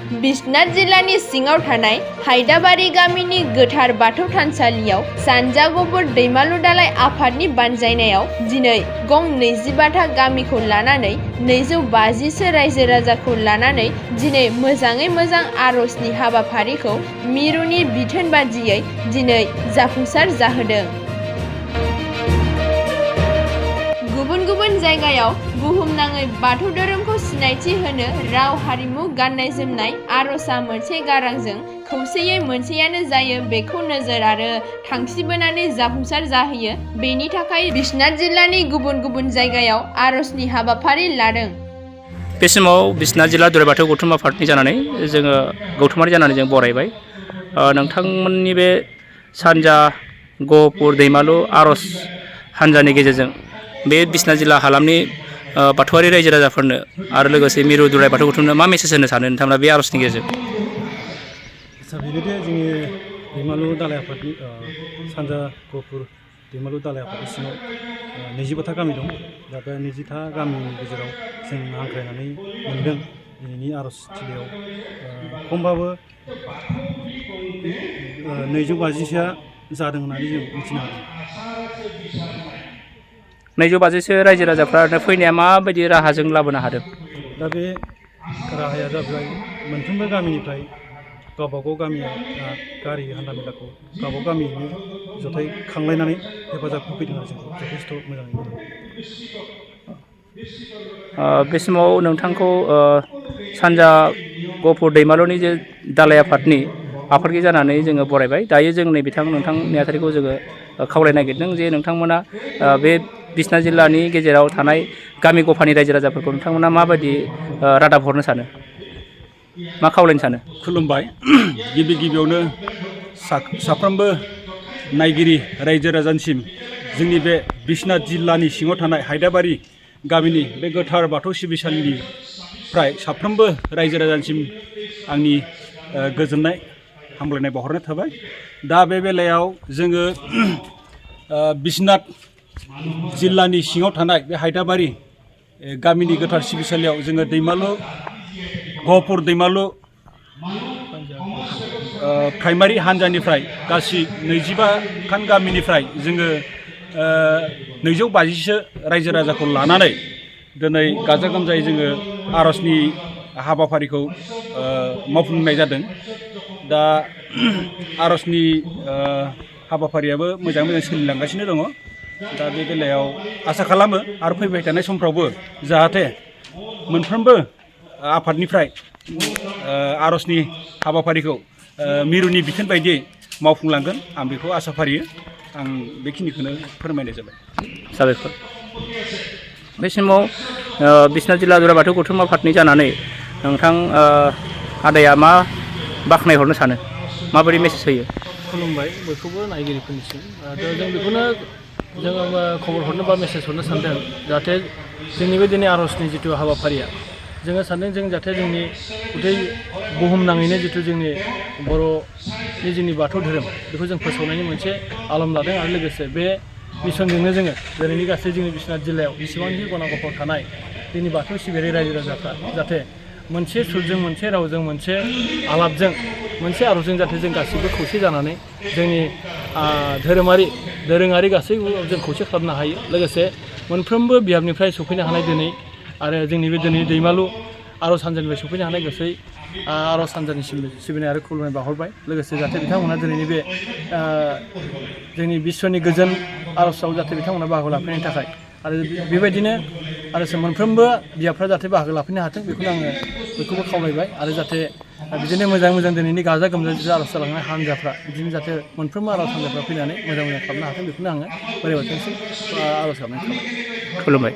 बिश्वनाथ जिल्लानि सिङाव थानाय हायदाबारि गामिनि गोथार बाथौ थानसालियाव सानजा गबर दैमालु दालाय आफादनि बानजायनायाव दिनै गं 25था गामिखौ लानानै 250सो रायजो राजाखौ लानानै दिनै मोजाङै मोजां आर'जनि हाबाफारिखौ मिरुनि बिथोन बादियै दिनै जाफुंसार जाहोदों। गुबुन गुबुन जायगायाव बुहुमनाङै बाथौ धोरोमखौ सिनायथि होनो राव हारिमु गाननाय जोमनाय आर'जआ मोनसे गारांजों खौसेयै मोनसेयानो जायो बेखौ नोजोर आरो थांखि बोनानै जाफुंसार जाहैयो। बेनि थाखाय बिश्वनाथ जिल्लानि गुबुन गुबुन जायगायाव आर'जनि हाबाफारि लादों। बे समाव बिश्वनाथ जिल्ला दुलाराय बाथौ गौथुम आफादनि जानानै जोङो गौथुमारि जानानै जों बरायबाय। नोंथांमोननि बे सानजा गहपुर दैमालु आर'ज हान्जानि गेजेरजों बे बिश्वनाथ जिल्ला हालामनि बाथौआरि रायजो राजाफोरनो आरो लोगोसे मिरु दुलाराय बाथौ गौथुमनो मा मेसेज होनो सानो नोंथांमोना बे आर'जनि गेजेरजों? बेनोदि जोंनि दैमालु दालाय आफादनि सानजा गहपुर दैमालु दालाय आफादनि सिङाव 25था गामि दं। दा बे 20था गामिनि गेजेराव जों हांख्रायनानै मोनदों दिनैनि आर'ज थिलियाव खमबाबो 250सोआ जादों होननानै जों मिथिनो हादों। 250सो रायजो राजाफ्रा फैनाया माबायदि राहाजों लाबोनो हादों? दा बे राहाया जाबाय मोनफ्रोमबो गामिनिफ्राय गावबागाव गामिया गारि हान्थामेलाखौ गावबागाव गामियैनो जथाय खांलायनानै हेफाजाब होफैदों आरो जोंखौ जथेस्थ' मोजाङै मोजां। बे समाव नोंथांखौ सानजा गहपुर दैमालुनि जे दालाय आफादनि आफादगिरि जानानै जोङो बरायबाय। दायो जों नै नोंथां नेहाथारिखौ जोङो खावलायनो नागिरदों जे नोंथांमोना बे बिश्वनाथ जिल्लानि गेजेराव थानाय गामि गफानि रायजो राजाफोरखौ नोंथांमोना माबायदि रादाब हरनो सानो, मा खावलायनो सानो? खुलुमबाय। गिबियावनो साफ्रोमबो नायगिरि रायजो राजानिसिम जोंनि बे बिश्वनाथ जिल्लानि सिङाव थानाय हायदाबारि गामिनि बे गोथार बाथौ सिबिसालिनिफ्राय साफ्रोमबो रायजो राजानिसिम आंनि गोजोननाय हामलायनाय बावहरनाय थाबाय। दा बे बेलायाव जोङो बिश्वनाथ जिल्लानि सिङाव थानाय बे हायदाबारि गामिनि गोथार सिबिसालियाव जोङो गहपुर दैमालु प्राइमारि हान्जानिफ्राय गासै 25खान गामिनिफ्राय जोङो 250सो रायजो राजाखौ लानानै दिनै गाजा गोमजायै जोङो आर'जनि हाबाफारिखौ मावफुंनाय जादों। दा आर'जनि हाबाफारियाबो मोजाङै मोजां सोलिलांगासिनो दङ। दा बे बेलायाव आसा खालामो आरो फैबाय थानाय समफ्रावबो जाहाथे मोनफ्रोमबो आफादनिफ्राय आर'जनि हाबाफारिखौ मिरुनि बिथोन बायदियै मावफुंलांगोन आं बेखौ आसा फारियो। आं बेखिनिखौनो फोरमायनाय जाबाय। साबायखर। बे समाव बिश्वनाथ जिल्ला दुलाराय बाथौ गौथुम आफादनि जानानै नोंथां आदाया मा बाख्नायहरनो सानो, माबोरै मेसेज होयो? खुलुमबाय बयखौबो नायगिरिफोरनिसिम। जों बेखौनो जोङो खबर हरनो बा मेसेज हरनो सानदों जाहाथे जोंनि बे दिनै आर'जनि जिथु हाबाफारिया जोङो सानदों जों जाहाथे जोंनि गथै बुहुमनाङैनो जिथु जोंनि बर'नि जोंनि बाथौ धोरोम बेखौ जों फोसावनायनि मोनसे आलम लादों आरो लोगोसे बे मिशनजोंनो जोङो दिनैनि गासै जोंनि बिश्वनाथ जिल्लायाव जेसेबांखि गना गफाव थानाय जोंनि बाथौ सिबियारि रायजो राजाफ्रा जाहाथे मोनसे सुरजों मोनसे रावजों मोनसे आलापजों मोनसे आर'जजों जाहाथे जों गासैबो खौसे जानानै जोंनि दोरोङारि गासैबो जों खौसे खालामनो हायो। लोगोसे मोनफ्रोमबो बिहाबनिफ्राय सफैनो हानाय दिनै आरो जोंनि बे दिनै दैमालु आर'ज हान्जानिफ्राय सफैनो हानाय गासै आर'ज हान्जानिसिम सिबिनाय आरो खुलुमनाय बावहरबाय। लोगोसे जाहाथे बिथांमोना दिनैनि बे जोंनि बिश्वनि गोजोन आर'जआव जाहाथे बिथांमोना बाहागो लाफैनायनि थाखाय आरो बेबायदिनो आरो मोनफ्रोमबो बियाबफ्रा जाहाथे बाहागो लाफैनो हाथों बेखौनो आङो बयखौबो खावलायबाय। आरो जाहाथे बिदिनो मोजां दिनैनि गाजा गोमजा आर'ज जालांनाय हान्जाफ्रा बिदिनो जाहाथे मोनफ्रोमबो आर'ज हान्जाफ्रा फैनानै मोजां खालामनो हाथों बेखौनो आङो बोराइ बाथौनिसिम आर'ज गाबनाय थाबाय। खुलुमबाय।